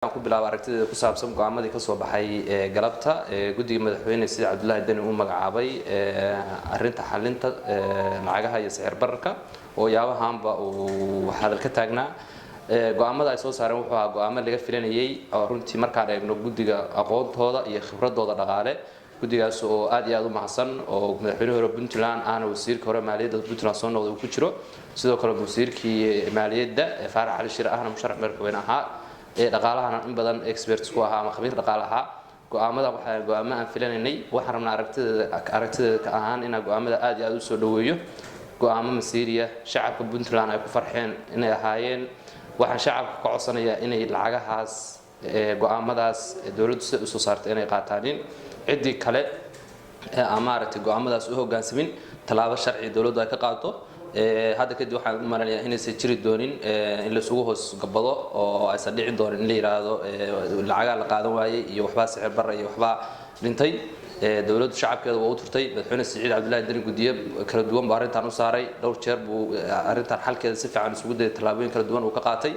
Ku bilaaba aragtideeda ku saabsan go-aamadii kasoo baxay galabta guddiga madaxweyne sida Cabdullaahi Deni uu magacaabay arinta xalinta lacagaha iyo sicir bararka oo yaabahanba uu hadal ka taagnaa. Go-aamada ay soo saareen wuxuu ahaa go-aamo laga filanayay oo runtii markaan eegno guddiga aqoontooda iyo khibradooda dhaqaale, guddigaas oo aad iyo aad u mahadsan oo madaxweyne hore Puntland ahna wasiirka hore maaliyadda Puntland soo noqday uu ku jiro, sidoo kale wasiirkii maaliyadda Faarax Cali Shire ahna musharax madaxweyne ahaa ee dhaqaalahana in badan experts ku ahaa ama khabiir dhaqaale ahaa. Go-aamada waxaa go-aamo aan filanaynay. Waxaan rabnaa aragtideeda ka ahaan inaa go-aamada aad iyo aad usoo dhaweeyo, go-aamo masiiriya shacabka Puntland ay ku farxeen inay ahaayeen. Waxaan shacabka ka codsanayaa inay lacagahaas, go-aamadaas dowladdu sida usoo saartay inay qaataanin. Ciddii kale ee aan maaragtay go-aamadaas u hoggaansamin, tallaabo sharci dowladdu ay ka qaato. Hadda kadib waxaan u malanayaa inaysan jiri doonin in laisugu hoos gabado oo aysan dhici doonin in la yidhaahdo lacagaa la qaadan waayey iyo waxbaa sicir barra iyo waxbaa dhintay. Dowladdu shacabkeeda waa u turtay. Madaxweyne Siciid Cabdullaahi Deni guddiyo kala duwan buu arrintan u saaray. Dhowr jeer buu arrintan xalkeeda si fiican isugu dayay, tallaabooyin kala duwan uu ka qaatay.